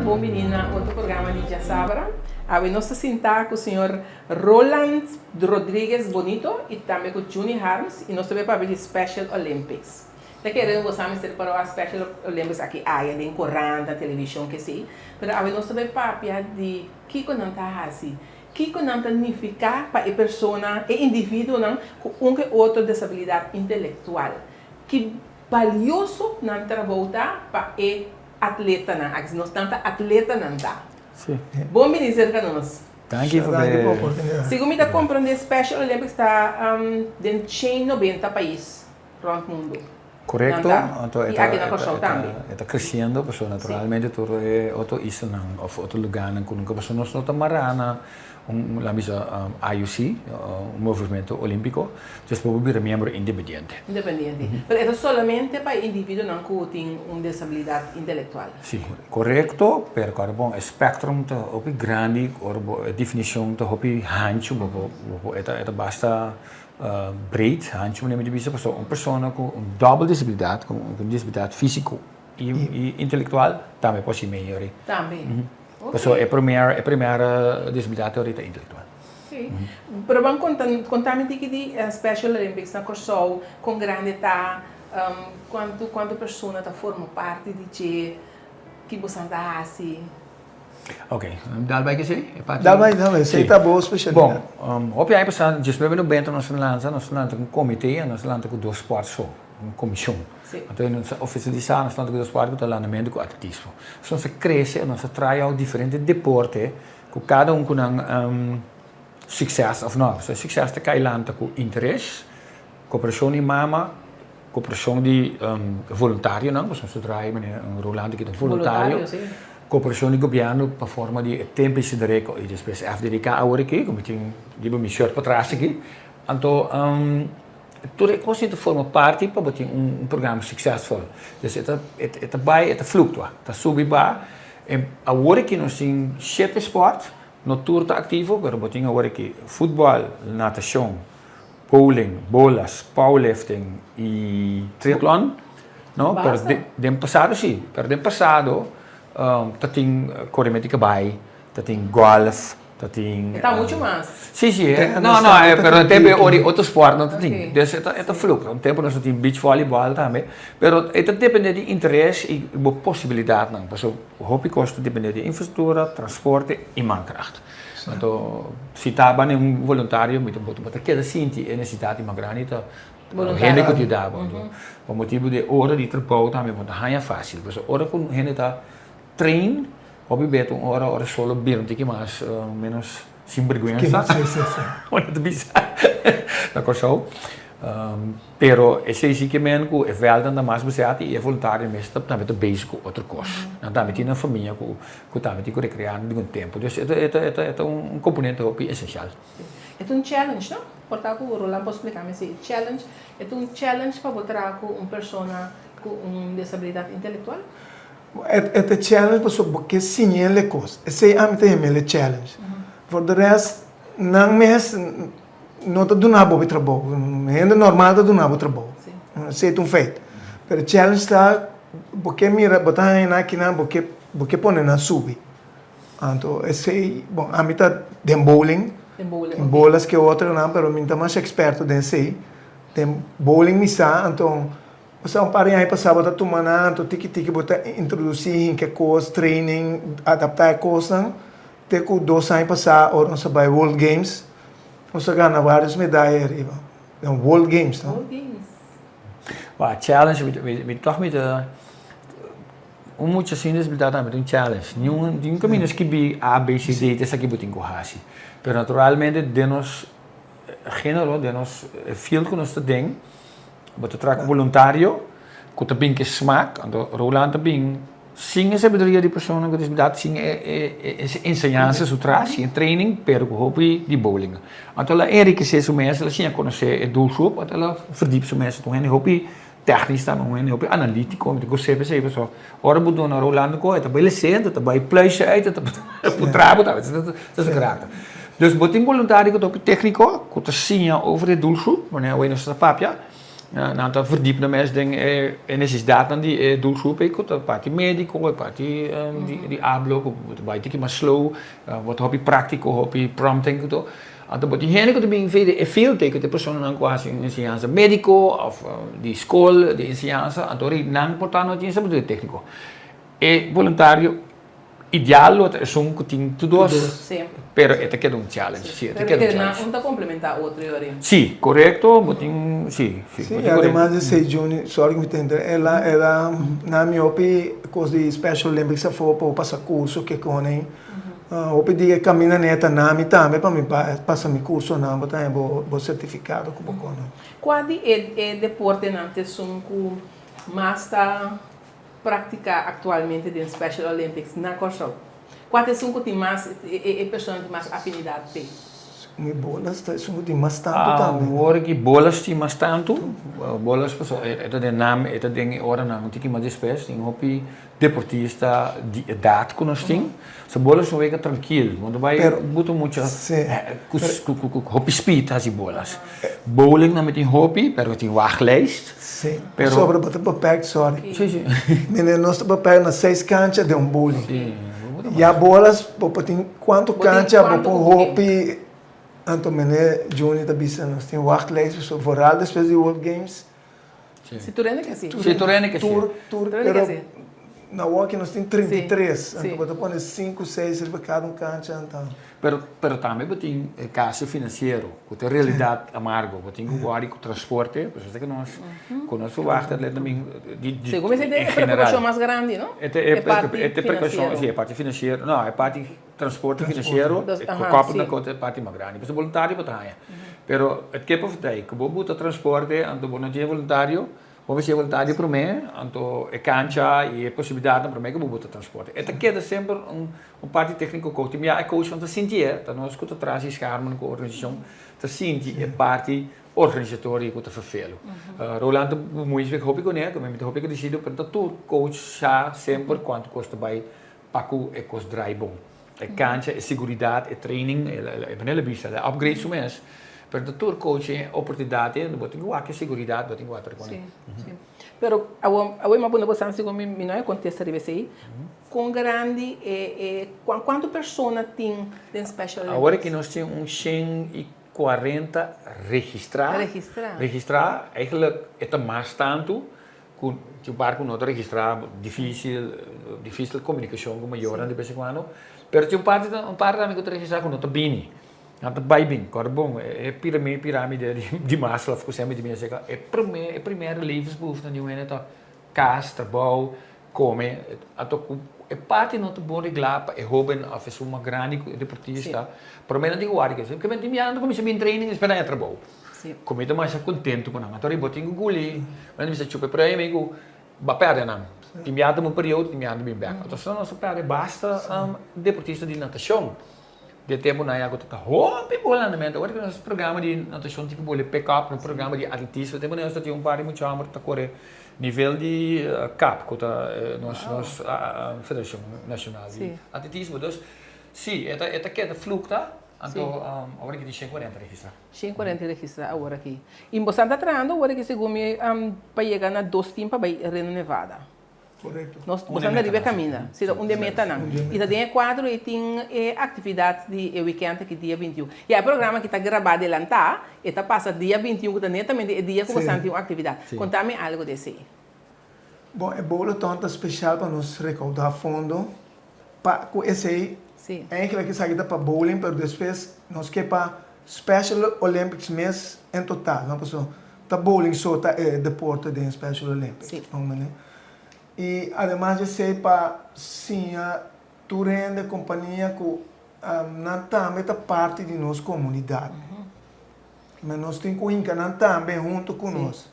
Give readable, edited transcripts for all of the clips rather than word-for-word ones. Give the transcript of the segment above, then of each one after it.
bon bini na otro programa di Djasabra. Awe nos ta sinta ku señor Roland Rodriguez Bonito i tambe ku Juni Harms i nos ta bai papia di Special Olympics. Ta kere bo sa mester para wak Special Olympics aki aya den korant, na televishon kesei, pero awe nos ta bai papia di kiko nan ta hasi, kiko nan ta nifiká pa e persona, e individuonan ku un ke otro desabilidat intelektual. Ki balioso nan trabou ta pa e atletanan aki. Nos nan ta atletanan ta. Sí. Bon bini serka nos. Danki pa Danki pa oportunidat. Segun mi ta komprende Special Olympics ta den shen nobenta pais rònt mundu. Korekto. Nan ta. Anto I aki na Kòrsou tambe. E ta kresiendo pasobra naturalmente tur e otro islanan òf otro lugánan ku nunka pasobra nos no ta mará na un laat bisa IOC, un movimento olímpiko, despues bo bira miembro independiente. Independiente. Pero e ta solamente pa e individuonan ku tin un desabilidat intelektual. Si, korekto, pero kòrda bon, e spectrum ta hopi grandi, ora bo e definishon ta hopi hanchu, bo por bo por e ta e ta basta breed, hanchu manera mi ta bisa, pasobra un persona ku un dòbel desabilidat, ku un desabilidat físiko i intelektual tambe por hasi meyori. Tambe. Pasobra e primer e primer disabilidat ta ahorita intelektual. Sí. Pero ban konta konta mi tiki di Special Olympics na Kòrsou, kon grandi ta, kuantu kuantu persona ta forma parti di dje, ki bosan ta hasi. Ok, dal bai kesei? E parti Dal bai, dal bai, esei ta bo spesialidat. Bon, hopi aña pasá, diesnuebe nobenta nos a lansa, nos a lanta ku un komité, nos a lanta ku dos spòrt so. Un komishon. Anto nos a ofisialisá nos tantu ku nos parti ku ta landamentu ku atletismo. So nos a krese, nos a try out diferente deporte ku kada un ku nan sukses òf no. So e sukses ta kai lanta ku interes, koperashon di mama, koperashon di voluntarionan, pasobra nos ta traha manera un Rolando ki ta voluntario, koperashon di gobièrnu pa forma di e tempu Sidereko i despues FDDK awor aki, ku mi tin riba mi shirt patras aki. Anto Tur e kos ei ta forma parti pa bo tin un programa suksesfol. Dus e ta e ta bai, e ta fluktua, ta subi ba. E awor aki nos tin shete spòrt, no tur ta aktivo, pero bo tin awor aki futbòl, natashon, bowling, bolas, powerlifting i triatlon, no? Pero den pasado si, pero den pasado ta tin korementu di kabai, ta tin gòlf. Ta tin. E ta mucho mas. Si, si. No, no, pero e tempo e ora otro sport no ta tin. Dus e ta, e ta fluctua. Un tempo nos ta tin beach volleyball tambe. Pero e ta depende di interes i bo posibilidadnan. Pasobra hopi kos ta depende di infrastruktura, transporte i mankracht. Anto si ta bani un voluntario mi ta bo ta keda sinti e nesesidat di mas grandi ta hende ku ta yuda bo. Anto pa motibu di e ora di trabou tambe bo ta haña fácil. Pasobra ora ku un hende ta train Hopi beta un ora ora solo bira un tiki mas menos sinberguensa. Sí, sí, sí. Ora ta bisa na Kòrsou. Pero esei si ke men ku e vèltnan ta mas besèt i e voluntario mes ta tambe ta bezig ku otro kos. Nan tambe tin nan famia ku ku tambe tin ku rekreá den un tempu. Dus e ta e ta e ta e ta un komponente hopi esensial. E ta un challenge, no? Por ta ku Roland por splika mi esei. Challenge, e ta un challenge pa bo traha ku un persona ku un desabilidat intelektual? E ta challenge pasobra bo ke siña el e kos. Esei ami ta yama el e challenge. For de rest, nan mes no ta duna bo trabou. Hende normal ta duna bo trabou. Esei ta un feit. Pero e challenge ta bo ke mira, bo ta haña nan akinan, bo ke bo ke pone nan subi. Anto esei, bon, ami ta den bowling, den bolas ke otronan, pero mi no ta masha eksperto den esei. Den bowling mi sa, anto Osea un par di aña pasá bo ta tuma nan, anto tiki tiki bo ta introdusí hinka e kos, training, adaptá e kosnan, te ku dos aña pasá ora nos a bai World Games, nos a gana vários medaya ariba. Den World Games, no? World Games. Wak, challenge, mi mi tòg mi ta, un mucha sin disabilidat tambe ta un challenge. Niun niun kaminda skibí A, B, C, D, ta esaki bo tin ku hasi. Pero naturalmente den nos género, den nos field ku nos ta den, Bo ta traha ku boluntario ku ta bin ku e smak, anto Roland ta bin sin e sabiduria di persona ku disabilidat, sin e enseñansa su tras, sin e training, pero ku hopi di bowling. Anto el a enrikesé su mes, el a siña konosé e doelgroep, anto el a verdiep su mes. Un hende hopi tèknisch tambe, un hende hopi analítiko, mi ta gos'é p'esei pasobra ora bo duna Rolando ku e ta bai les'é, anto ta bai pluis'é uit, e ta putra bo tambe, ta su karakter. Dus bo tin boluntario ku ta hopi tékniko, ku ta siña over e doelgroep, manera awe nos ta papia. Nan ta verdiep nan mes den e nesesidatnan di e doelgroep ei ku ta parti médiko, e parti di hablo ku ta bai tiki mas slow, bo ta hopi práktiko, hopi prompting ku tur. Anto bo tin hende ku ta bin via di e field ei ku ta e personanan ku hasi un enseñansa médiko òf di skol di enseñansa, anto ora nan por ta no tin sabiduria tékniko. E boluntario Ideal lo ta esun ku tin tur dos, pero e ta keda un challenge. Si, e ta keda un challenge. Un ta komplementá otro i ori. Si, korekto, bo tin, si, si. Si, ademas di esei Juni, sorry ku mi ta inter, el a, el a na mi hopi kos di Special Olympics afó pa bo pasa kurso ke kon ei. Hopi di e kaminda nei ta na mi tambe pa mi pasa mi kursonan, bo ta haña bo bo sertifikado ku bo kono. Kua di e e deportenan ta esun ku mas ta Praktiká aktualmente den Special Olympics na Kòrsou. Kua ta esun ku tin mas e persona tin mas afinidat p'e? Mi bolas ta esun ku tin mas tantu tambe. Awor ki bolas tin mas tantu, bolas pasobra e ta den nam, e ta den e oranan un tiki mas despues, tin hopi deportista di edat ku nos tin. So bolas un wega trankil, bo no ta bai buta mucha ku hopi speed hasi bolas. Bowling nan mi tin hopi, pero tin wachtlijst. Sí, pasobra bo ta beperkt, sorry. Sí, sí. Mene nos ta beperkt na seis kancha den un bowling. Sí. Ya bolas bo por tin kuantu kancha bo por hopi, anto mene Juni ta bisa nos tin wachtlijst, pasobra vooral despues di World Games. Sí, tur hende ke hasi. Sí, tur hende ke hasi. Tur, tur, pero na woki nos tin 33, anto bo ta pone sinku, seis riba kada un kancha, anto. Pero, pero tambe bo tin e caso financiero, cu ta e realidad amargo. Bo tin cu wòrdu cu transporte, pues esaki nos, cu nos verwacht dat ta bin di, di, Segun mi esei ta e preocupacion mas grandi, no? E ta e parti e financiero. Si, e parti financiero, no, e parti transporte financiero, Dus, e aha, koppel si. na cu e parti mas grandi. Pasobra boluntario bo ta haña. Pero het kip of het ei, cu bo buta transporte, anto bo no tin e voluntario, Bo mester voluntario promé, anto e kancha i e posibilidatnan promé ku bo bota transporte. E ta keda semper un un parti tékniko ku tin bia e coachnan ta sinti e, ta nos ku ta tras di schermen ku organisashon ta sinti e parti organisatorio ku ta fervelo. Roland ta bemoei zich hopi kuné, ku mi ta hopi agradesido, pero ta tur coach sa semper kuantu kos ta bai pa ku e kos draai bon. E kancha, e seguridat, e training, e manera di bisa, e upgrade su mes. Pero ta tur coach e oportunidat ei, bo tin ku wak e seguridat, bo tin ku wak tur kos. Sí, sí. Pero awo, awo mi a pone bo san segun mi, mi no a kontesta riba esei. Kon grandi e, e, kuantu persona tin den Special Olympics? Awor aki nos tin un 140 registrá. Registrá. Registrá, eigenlijk e ta mas tantu. Ku tin un par ku no ta registrá, difísil, difísil komunikashon ku mayornan di bes en kuando. Pero tin un parti un par tambe ku ta registrá ku no ta bini. Nan ta bai bin. Kòrda bon, e pirami piramide di Maslow ku semper di bin aserka, e promé e primer levensbehoefte di un hende ta kas, trabou, kome. Anto ku e parti no ta bon reglá pa e hóben òf esun mas grandi ku e deportista, promé nan tin ku wòrdu kese. Kimen tin biaha nan ta kuminsá bin training despues nan e trabou. Ku mi ta masha kontentu ku nan. Anto riba bo tin ku guli, nan ta bisa chupa e premio ku bo a pèrdè nan. Tin biaha ta un periodo, tin biaha ta bin bèk. Anto asina nos a pèrdè basta deportista di natashon. Den tempunan ya ku ta hopi bon landamentu. Awor ku nos programa di natashon tin ku bole pick up, nos programa di atletismo. Tempu nos ta tin un par di mucha hòmber ta kore nivel di kap ku ta nos nos federashon nashonal di atletismo. Dus si e ta keda flukta, anto awor aki tin 140 registrá. 140 registrá awor aki. I bosan ta trahando awor aki segun mi pa yega na dos tim pa bai Reno Nevada. Korekto. Nos bosan ta riba e kaminda. Si ta un di e metanan. I ta den e kuadro ei tin e aktividat di e wikènt aki dia 21. Ya e programa aki ta grabá adelantá, e ta pasa dia 21 ku ta netamente e dia ku bosan tin un aktividat. Konta mi algu di esei. Bon, e bowlathon ta spesial pa nos rekoudá fondo pa ku esei. Eigenlijk esaki ta pa bowling pero despues nos ke pa Special Olympics mes en total no pasobra ta bowling so ta e deporte den Special Olympics no mane y ademas di esei pa siña tur hende kompania ku nan tambe ta parti di nos komunidat ma nos tin ku hinka nan tambe hunto ku nos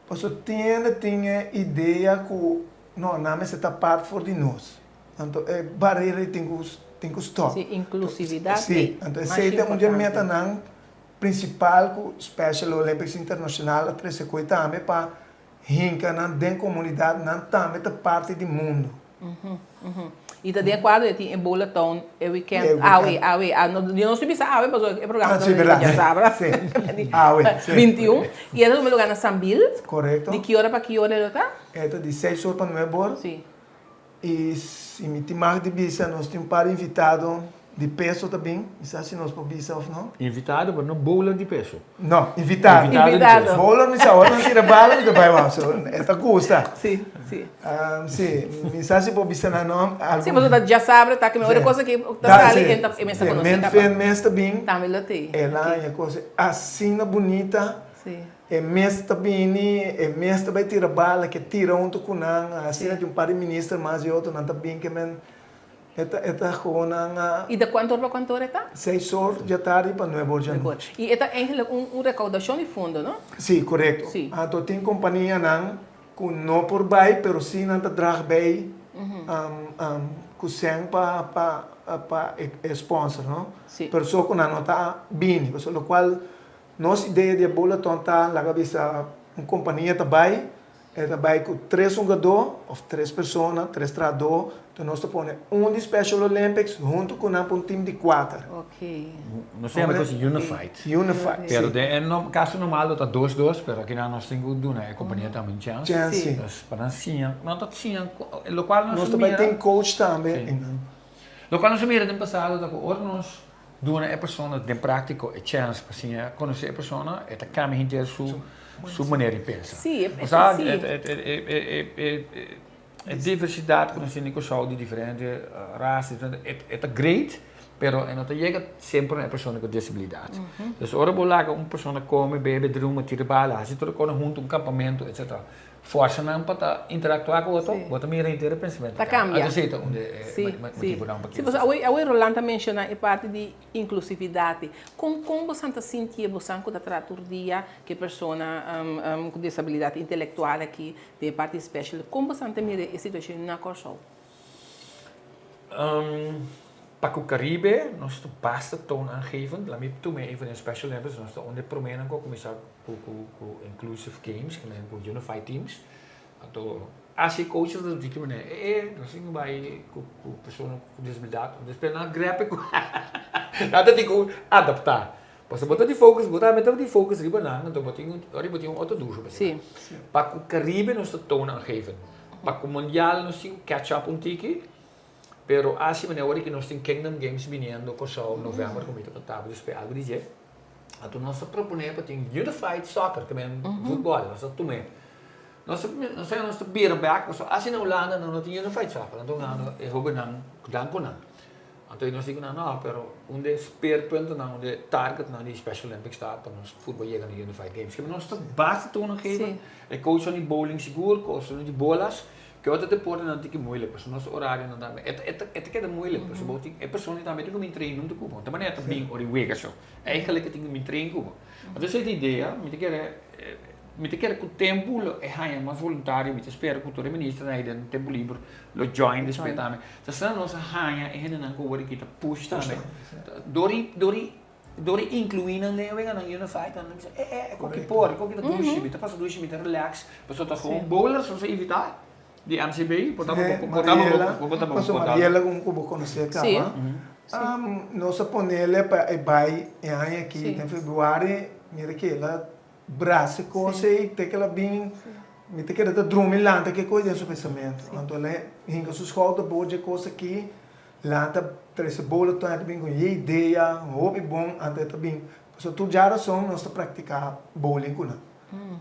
pasobra tin hende tin e idea ku no nan mester ta part for di nos. Anto e barera ei tin ku tin ku stòp. Sí, inklusividat ei. Sí, anto esei ta un di e metanan prinsipal ku Special Olympics International a trese ku ei tambe pa hinka nan den komunidat, nan tambe ta parti di mundu. I ta den e kuadro e tin e boleton e weekend awe awe awe no yo no si bisa awe pasobra e programa ta riba djasabra 21 i e ta tuma luga na Sambil di ki ora pa ki ora e lo ta? E ta di seis or pa nuebe or. I si mi tin mag di bisa nos tin un par invitado di peso ta bin, mi sa si nos por bisa of no. Invitado pero no bowler di peso. No, invitado. Invitado. Bowler mi sa ora nan tira bala mi ta bai wou, so e ta gusta. Si, si. Si, mi sa si por bisa nan no. Si, pasobra ta djasabra ta ke mi ora cosa ke ta sali e ta e mester konosé kaba. Men fen mes ta bin. Tambe lo tin. El a haña cosa asina bunita. Si. E mes ta bini, e mes ta bai tira bala, ke tira huntu ku nan, asina tin un par di minister mas i otro nan ta bin ke men e ta e ta gewoon nan a. I ta kuantu or pa kuantu or e ta? Seis or dja tardi pa nuebe or dja nochi. I e ta eigenlijk un un rekoudashon di fondo, no? Si, korekto. Si. Anto tin kompanianan ku no por bai pero si nan ta drag bei ku sèn pa pa pa e sponsor, no? Si. Pero so ku nan no ta bini, pasobra lokual Nos idea di e bulaton ta laga bisa un kompania ta bai, e ta bai ku tres hungadó òf tres persona, tres trahadó, enton nos ta pone un di Special Olympics huntu ku nan pa un tim di kuater. Nos ta yama e kos unified. Unified, si. Pero den e kaso normal lo ta dos dos, pero akinan nos tin ku duna e kompania tambe un chèns. Chèns, si. Pa nan siña, nan ta siña lokual nos Nos ta bai tin coach tambe. Lokual nos a mira den pasado ta ku ora nos Duna e persona den práktiko e chèns pa siña konosé e persona, e ta kambia henter su su manera di pensa. Sí, e O sa, sí. e diversidat ku nos tin den Kòrsou di diferente rasa, diferente, e ta great, pero e no ta yega semper na e persona ku disabilidat. Dus ora bo laga un persona kome, bebe, druma, tira bala, hasi tur e kos huntu, un kampamentu, etcetera, Forsa nan pa ta interactua cu otro, bo ta mira henter e pensamiento Ta cambia. Anto esey ta un di e motibonan pa Si, pasobra awe, awe Roland ta menciona e parti di inclusividad. Con, con bosan ta sinti e bosan cu ta traha tur dia cu e persona cu disabilidad intelectual aki den e parti special, con bosan ta mira e situacion na Corsou? Pa cu Caribe nos ta basta toonaangevend. Laat mi tuma even den Special Olympics, nos ta un di e promenan cu a cuminsa cu cu cu inclusive games, cu men cu unified teams. Anto asi coaches ta di ki manera, e e nos tin cu bay cu cu persona cu disabilidad, despues nan a grepe cu nan ta tin cu adapta. Pasobra bo ta di focus, bo tambe ta di focus riba nan, anto bo tin ora bo tin un otro dushi pa nan. Pa cu Caribe nos ta toonaangevend. Pa cu Mundial nos tin cu catch up un tiki. Pero asi manera ora ki nos tin Kingdom Games biniendo Kòrsou novèmber ku mi ta kontá bo despues algu di dje, anto nos ta proponé pa tin Unified Soccer, ke men futbòl, nos ta tum'é. Nos ta nos ta nos ta bira bèk pasobra asi na Hulanda nan no tin Unified Soccer, nan ta hungando e hóbennan dan ku nan. Anto nos di ku nan no, pero un di e speerpuntennan, un di e targetnan di Special Olympics ta pa nos futbòl yega na Unified Games. Ke men nos ta basta toongeven, e coachnan di bowling sigur, coachnan di bolas, Ke otro deportenan tin ki moeilijk pasobra nos orarionan tambe e ta e ta e ta keda moeilijk pasobra bo tin e persona tambe tin ku bin train huntu ku bo. Ta manera ta bin ora e wega so. Eigenlijk e tin ku bin train ku bo. Anto esei ta idea, mi ta kere mi ta kere ku tempu lo e haña mas voluntario, mi ta spera ku tur e ministernan ei den tempu liber lo join despues tambe. Ta asina nos a haña e hendenan ku awor aki ta push tambe. Dor di dor di Dor di inclui nan den e weganan unified nan ta bisa eh eh e koki por e koki ta dushi mi ta pasa dushi mi ta relax pasobra ta gewoon bowlers nos a invita di MCB por ta bo por ta bo por ta bo Pasobra Mariela ku bo konosé kaba nos a ponele pa e bai e aña aki den februari mira ke el a brasa e kos ei te ke el a bin mi ta kere ta drumi lanta ke kos den su pensamentu anto el a hinka su schouder bo dje kos aki Lanta trese bolo ta bin ku ye idea hopi bon anto e ta bin pasobra tur djarason nos ta praktiká bowling ku nan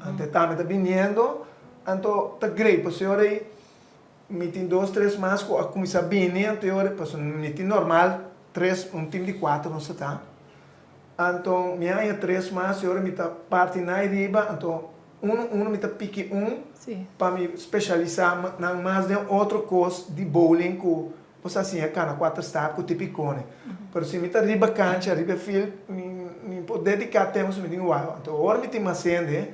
anto e tambe ta biniendo anto ta great pasobra e ora ei mi tin dos tres mas ku a kuminsá bini anto e ora pasobra mi tin normal tres un tim di kuater nos ta ta anto mi a haña tres mas e ora mi ta parti nan ariba anto Uno uno mi ta piki un pa mi specialisa nan mas den otro cos di bowling cu bo sa siña cana cuater stap cu ti picone. Pero si mi ta riba cancha, riba e field, mi por dedica tempo si mi tin wou. Anto ora mi tin mas hende,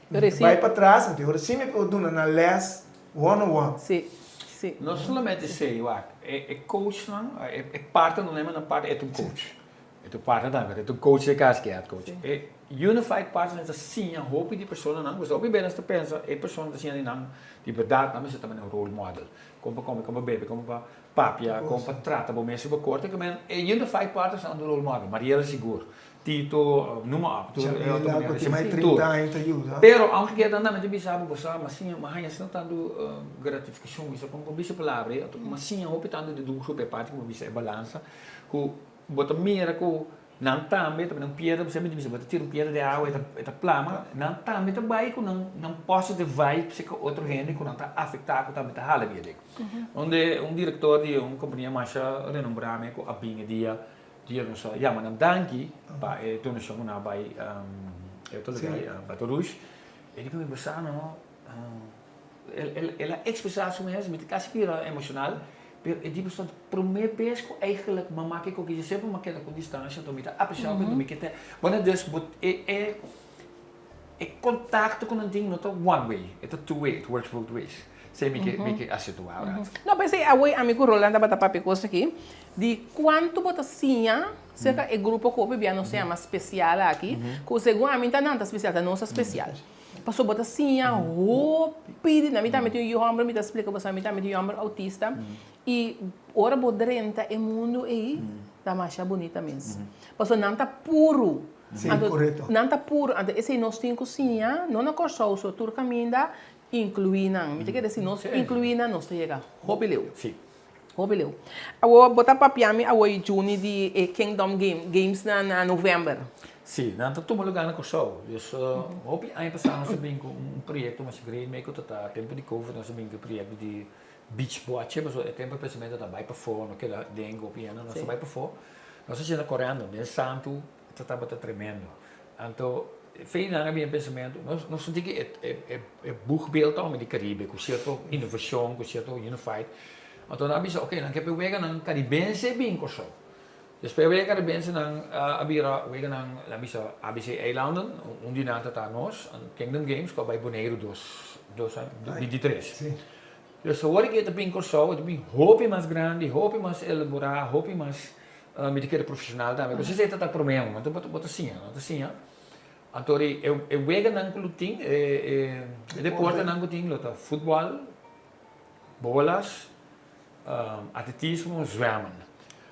mi ta bay patras, anto ora si mi por duna nan les one on one. No solamente esey, wak, e coachnan, e partnernan, e partner e ta un coach. E ta un partner tambe, e ta un coach den cas ki e head coach. Unified Partners ta siña hopi di personanan, pasobra hopi bes nos ta pensa e persona ta siña di nan di berdad nan mester ta manera un role model, kon pa kome, kon pa bebe, kon pa papia, kon pa trata bo mes riba korte, kimen e Unified Partners ta un role model, Mariela sigur, Tito, numa op, tur e otro Jamila ku tin mai 30 aña ta yuda. Pero aunke ke nan tambe ta bisa bo, bo sa, mi a siña, mi a haña asina tantu gratifikashon, mi sa kon pa bisa palabra ei, mi a siña hopi tantu di dun grupo e parti ku mi a bisa e balansa, ku bo ta mira ku Nan tambe ta un piedra, bo semper ta bisa bo ta tira un piedra den awa e ta plama, nan tambe ta bai ku nan nan positive vibes ku otro hende ku nan ta afektá ku tambe ta hala bia den. Donde un direktor di un kompania masha renombrá me ku a bin e dia dia nos a yama nan danki pa e donashon ku nan a bai e otro lugar Baton Rouge, e di ku mi bo sa no El a expresa su mes, mi ta casi bira emocional, pero e di bo sa prome bes cu eigenlijk mama ke koki semper mi a keda cu distancia, enton mi ta aprecia hopi, enton mi ke ta, bueno dus bo e e e contacto cu nan tin no ta one way, e ta two way, it works both ways, esey mi ke mi ke acentua ora. No, p'esey awe ami cu Roland tabata papia cos aki, di cuanto bo ta siña cerca e grupo cu hopi bia nos ta yama special aki, cu segun ami ta nan ta special, ta nos ta special. Pasobra bo ta siña hopi di nan. Mi tambe tin un yu hòmber, mi ta splika boso, mi tambe tin un yu hòmber outista. I ora bo drenta e mundu ei, ta masha bunita mes. Pasobra nan ta puru. Sí, korekto. Nan ta puru. Anto esei nos tin ku siña, no na Kòrsou so, tur kaminda, inkluí nan. Mi ta kere si nos inkluí nan, nos ta yega hopi leu. Sí. Hopi leu. Awor bo ta papia mi awor i Juni di e Kingdom Game Games na na november. Sí, nan ta tuma lugar na Kòrsou. Dus hopi aña pasá nos a bin ku un proyekto masha grandi mei ku ta ta tempu di covid nos a bin ku e proyekto di beach bocce pasobra e tempu e presidente ta bai pafó no keda den hopi hende nos ta bai pafó. Nos a hasi na Corendon den Santu ta tabata tremendo. Anto fe nan a bin e pensamentu nos nos sinti ku e e e boegbeeld ta homber di Caribe ku sierto inovashon ku sierto unified anto nan a bisa oke nan ke pa e weganan karibense bin Kòrsou despues e wega karibense nan a bira weganan nan bisa abc eilanden un di nan ta ta nos Kingdom Games ku a bai Boneiru dos dos 23 dus awor ke e ta bin Kòrsou e ta bin hopi mas grandi hopi mas elaborá hopi mas Mi ta kere profesional tambe, pero si esei ta ta prome momento bo bo ta siña, no ta siña. Anto di e e weganan ku lo tin, e e deportenan ku tin lo ta futbòl, bolas, atletismo, zwemmen.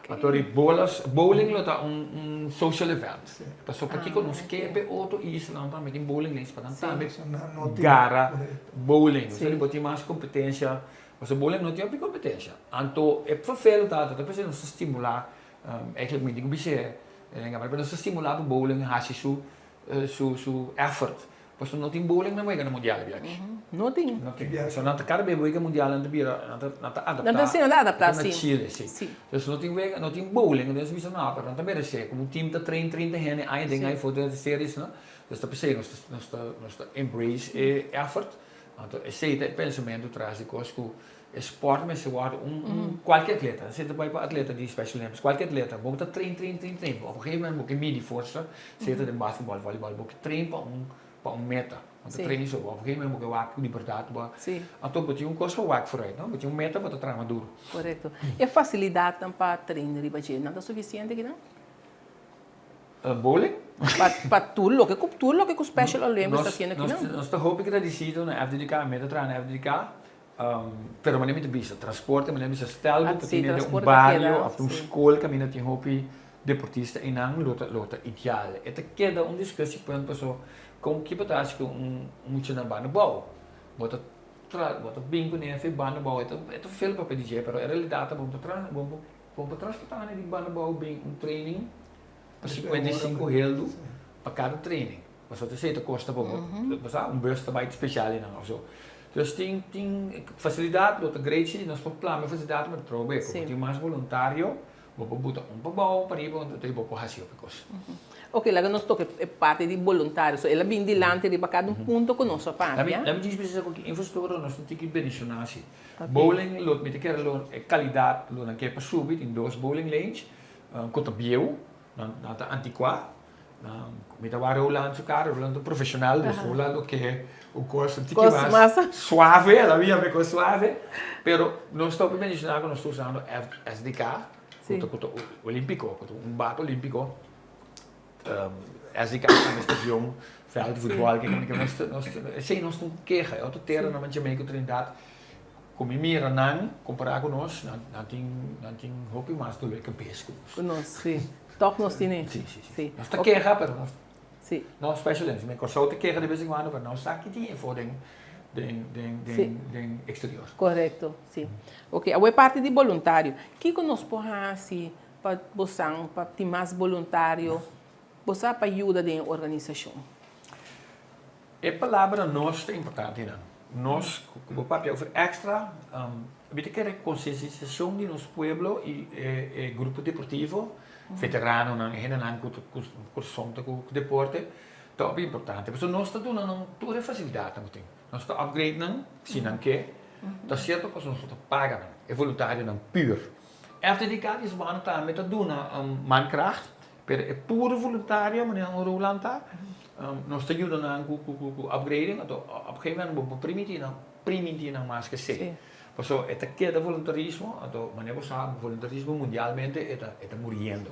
Anto di bolas, bowling lo ta un un social event. Pasobra pakiko nos ke p'e otro islanan tambe tin bowling lanes pa nan tambe gara bowling. Osea bo tin mas kompetensia. Pasobra bowling no tin hopi kompetensia. Anto e vervelend ta, ta p'esei nos ta stimulá, eigenlijk mi tin ku bis'é den kamera, pero nos ta stimulá pa bowling hasi su su su effort. Pasobra no tin bowling na wega na mundial abi aki. No tin. No tin. Pasobra nan ta kada bes wega mundial nan ta bira, nan ta nan ta adaptá. Nan ta si, nan ta adaptá, si. Na Chile, si. Si. Entonces no tin wega, no tin bowling, entonces bisa no, pero nan ta meresé. Komo un team ta train 30 hende aña den aña for den series, no. Entonces ta p'esei nos ta nos ta nos ta embrace e effort. Anto esei ta e pensamentu tras di kos ku e sport mester wòrdu un un kualke atleta, esei ta bai pa atleta di Special Olympics, kualke atleta bo ta train train train train op un gegeven moment bo ke midi forsa, sea ta den basketbal, volleybal, bo ke train pa un pa un meta, bo ta train so, op un gegeven moment bo ke wak ku di bèrdat bo a, anto bo tin un kos pa wak vooruit no, bo tin un meta bo ta traha duru. Korekto. E fasilidatnan pa train riba dje nan ta sufisiente kinan? Bowling? Pa pa tur loke ku tur loke ku Special Olympics ta haciendo aki nan. Nos ta hopi gradicido na FDDK, mi ta traha na FDDK, pero manera mi ta bisa, transporte, manera mi bisa stel bo ta tene den un bario of un skol kaminda tin hopi deportista einan lo ta lo ta ideal. E ta keda un discussiepunt paso kon kiba ta haci ku un mucha na banda bou? Bo ta tra bo ta bin kuné afe banda bou e ta e ta fel papia di dje pero e realidad ta bo ta tra bo bo transporta di banda bou bin un training Pa 55 heldu pa kada training. Pasobra esei ta kosta pa bo, bo sa, un bus ta bai spesial einan of so. Dus tin tin fasilidat lo ta great si nos por plama e fasilidat pa trobe. Ku bo tin mas boluntario bo por buta un pa bou, un pa riba, un ta bo por hasi hopi kos. Ok, laga nos toka e parti di boluntario. So el a bin dilanti riba kada un punto ku nos a papia. Lami djis bisa ku ki infrastruktura nos tin ki bendishoná si. Bowling lo mi ta kere lo e kalidat lo nan ke pa subi tin dos bowling lanes. Ku ta bieu, nan ta antikuá. Mi ta wak Roland su kara, Roland ta un profeshonal, dus Roland lo ke un kos un tiki mas suave, el a bia mi kos suave. Pero nos ta hopi bendishoná ku nos ta usando SDK, ku ta olimpiko, ku ta un bat olimpiko. SDK tambe stadion, veld di futbòl, ke ke nos nos esei nos tin keha. E otro teranan man Jamaica ku Trinidad ku mi mira nan kompará ku nos nan nan tin nan tin hopi mas dolor kabes ku nos. Ku nos, si. Tòg nos tin e. Si, si, si. Nos ta keha pero nos No special events. Mi Kòrsou ta keha de bes en kuando pero no sa ki tin efo den den den den den eksterior. Korekto, si. Oke, awor e parti di boluntario. Kiko nos por hasi pa bosan pa tin mas boluntario? Bo sa pa yuda den e organisashon? E palabra nos ta importante nan. Nos, ku bo papia over extra, mi ta kere konsientisashon di nos pueblo i e grupo deportivo, veteranonan, e hendenan ku kurason ta ku deporte, ta hopi importante. Pasobra nos ta duna nan tur e fasilidatnan ku tin. Nos ta upgrade nan si nan ke. Ta sierto pasobra nos no ta paga nan, e voluntarionan pur. FDDK di Sbana tambe ta duna mankracht. Pero e puro voluntario, manera un Roland ta, nos ta yuda nan ku ku upgrading, anto op gegeven moment bo por primiti nan, priminti nan mas ke esei. Pasobra e ta keda voluntarismo, anto manera bo sa voluntarismo mundialmente e ta e ta muriendo.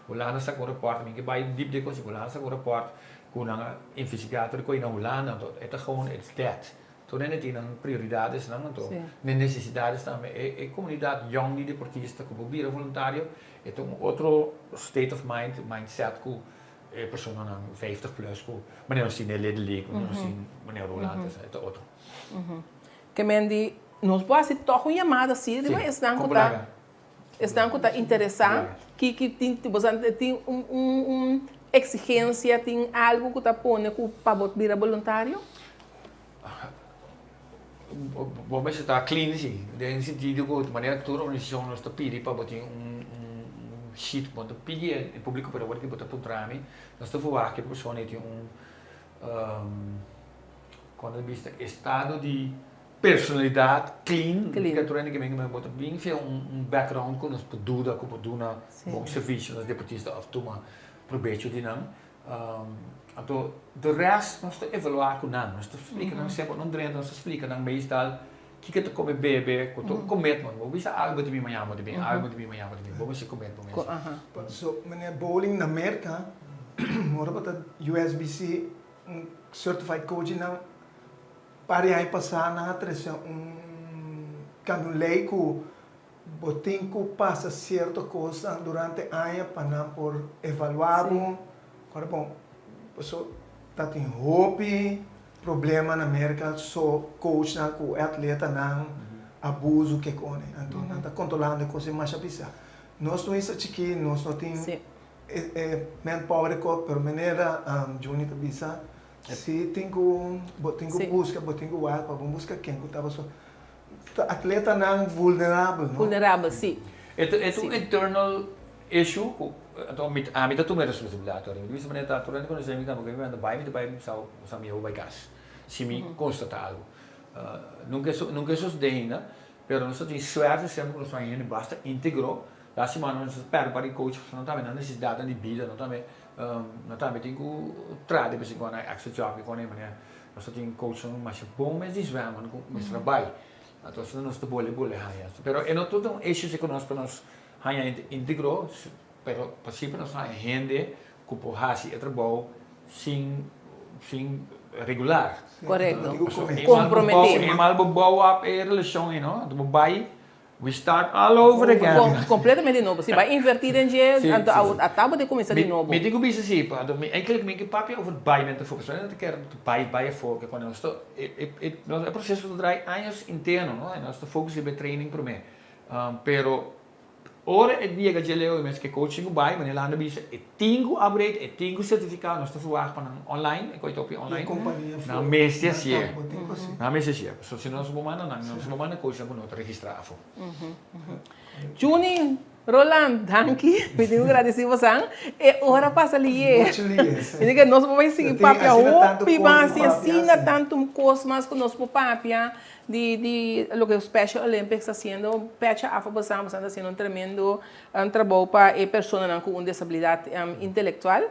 Hulanda saka un rapport, mi ke bai diep den kos, Hulanda saka un rapport ku nan a investigá tur e kos na Hulanda, anto e ta gewoon it's dead. Tur hende tin nan prioridadesnan, anto nan nesesidades tambe. E e komunidat yòn di deportista ku por bira voluntario E ta un otro state of mind, mindset ku e personanan vijftig plus ku manera nos tin den Little League, manera nos tin manera Roland, e ta otro. Ke men di nos por hasi tòg un yamada si riba esnan ku ta esnan ku ta interesá ki ki tin bo sa tin un un eksigensia tin algu ku ta pone ku pa bo bira boluntario? Bo mester ta clean si, den sentido ku manera ku tur organisashon nos ta pidi pa bo tin un sheet bo ta pidi e publiko pero awor ki bo ta puntra mi nos ta verwagt ku e persona ei tin un kon ta bisa estado di personalidat clean ke tur hende ke bin bo ta bin via un background ku nos por duda ku por duna bon servisio na nos deportista òf tuma probecho di nan. Anto de rest nos ta evaluá ku nan, nos ta splika nan semper, no drenta nos ta splika nan meestal kiko ta kome bebe, ku ta un commitment, bo bisa algu bo ta bin mañana bo ta bin, algu bo ta bin mañana bo ta bin, bo mester commit bo mes. So meneer Bowling na Merka ora bo ta USBC un certified coach di nan par di aña pasá nan a trese un kambia un lei ku Bo tin ku pasa sierto kosnan durante aña pa nan por evaluá bo. Ora bon, paso ta tin hopi problema na Merka so coachnan ku e atletanan abuso ke kone. Anto nan ta kontrolando e kos ei masha pisá. Nos no isa chikí, nos no tin e manpower e kos, pero manera Juni ta bisa, si tin ku bo tin ku buska, bo tin ku wak pa bo buska ken ku ta paso. Ta atletanan vulnerabel, no? Vulnerabel, si. E ta e ta un internal issue ku anto mi ami ta tuma e responsabilidat ora. Mi ta bisa manera ta tur hende konosé mi tambe mi ta bai mi ta bai mi sa sa mi bai kas si mi konstatá algu. Nunka e nunka e sosodé ainda pero nos ta tin suerte semper ku nos haña hende basta íntegro. Lástima nos ta pèrdè un par di coach pasobra nan tambe nan nesesidatnan di bida nan tambe nan tambe tin ku traha de bes en kuando extra job i kone manera. Nos ta tin coachnan masha bon mes di zwemmen ku mester a bai. Anto asina nos ta bole bole haña. Pero e no tur ta un issue si ku nos pa nos haña hende íntegro, pero pa siempre nos haña hende ku por hasi e trabou sin sin regular. Korekto. Komprometí. E mal bo bou op e relashon ei no, anto bo bai We start all over again. Completamente di nobo. Si bai inverti den dje, anto ata bo tin cuminsa di nobo. Mi tin cu bisa si, anto mi eigenlijk mi ke papia over bai mente afo, pasobra nan ta kere bai bai afo, ke cuando nos ta e proceso ta draai años interno, no, nos ta focus riba e training prome. Pero ora e yega dje leu e mes ke coaching cu bai, manera Lando bisa, e tin cu upgrade, e tin cu certifica, nos ta verwagt pa nan online, e koe ta hopi online, nan mester hacié, nan mester hacié, pasobra si no nos no por manda nan, nos no por manda coachnan cu no ta registra afo. Juni, Roland, danki, mi tin cu gradici bosan, e ora pasa liye, mi tin ke nos por bai sigui papia hopi mas y asina tanto cos mas cu nos por papia di di loke Special Olympics ta haciendo, pecha afo bosan, bosan ta haciendo un tremendo Un trabou pa e personanan ku un desabilidat intelektual.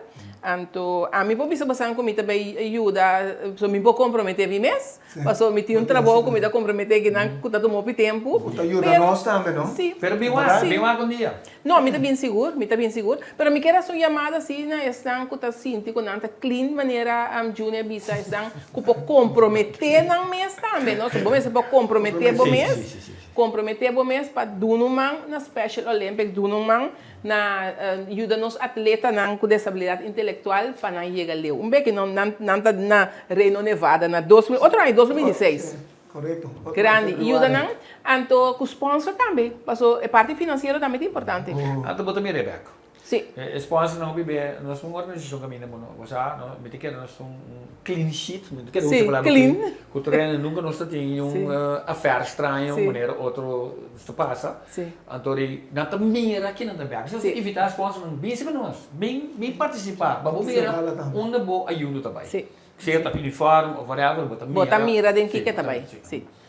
Anto ami por bisa bosan ku mi ta bai yuda, so mi por komprometé mi mes, pasobra mi tin un trabou ku mi ta komprometé kinan ku ta tuma hopi tempu. Ku ta yuda nos tambe, no? Sí. Pero bin wak, bin wak un dia. No, mi ta bin sigur, mi ta bin sigur. Pero mi kier hasi un yamada así na esnan ku ta sinti ku nan ta clean manera Juni a bisa, esnan ku por komprometé nan mes tambe, no? So bo mester por komprometé bo mes, komprometé bo mes pa duna un man na Special Olympics, duna un man na yuda nos atletanan ku desabilidat intelektual pa nan yega leu. Un beki no nan nan ta na Reno Nevada na 2000 otro aña 2016. Korekto. Grandi. I yuda nan anto ku sponsor tambe paso e parti finansiero tambe ta importante. Anto bo ta mira e bek. Si. E sponsornan hopi be nos un organisashon kaminda bo no bo sa no mi ta kere nos un clean sheet mi ta kere usa palabra clean. Ku tur hende nunka nos ta tin un affair straño manera otro ta pasa. Anto di nan ta mira kinan ta bek. Nos ta invita sponsornan bin si ku nos, bin bin participa pa bo mira unda bo ayudo ta bai. Sea ta uniform of whatever bo ta mira. Bo ta mira den kiko ta bai. Si.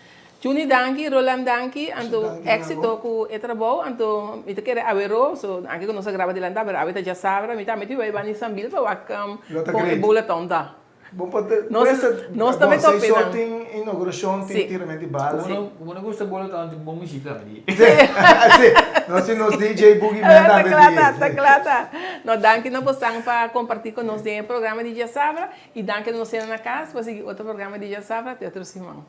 Juni danki, Roland danki, anto exito ku e trabou, anto mi ta kere awero, so anke ku nos a graba delanta pero awe ta djasabra, mi tambe tin bai bani Sambil pa wak kon e boleton ta. Bo por ta Nos nos ta bon bay seis tope or nan. tin inauguracion tin Sí. tirament di bala. Sí. Como no gusta bola ta tin bon muziek tambe di. Sí, nos tin nos DJ Boogie Man Ta tambe kla di. ta, ta kla ta. No, danki na bosan pa comparti cu nos den e programa di Djasabra y danki na nos hende na cas pa sigui otro programa di Djasabra te otro siman.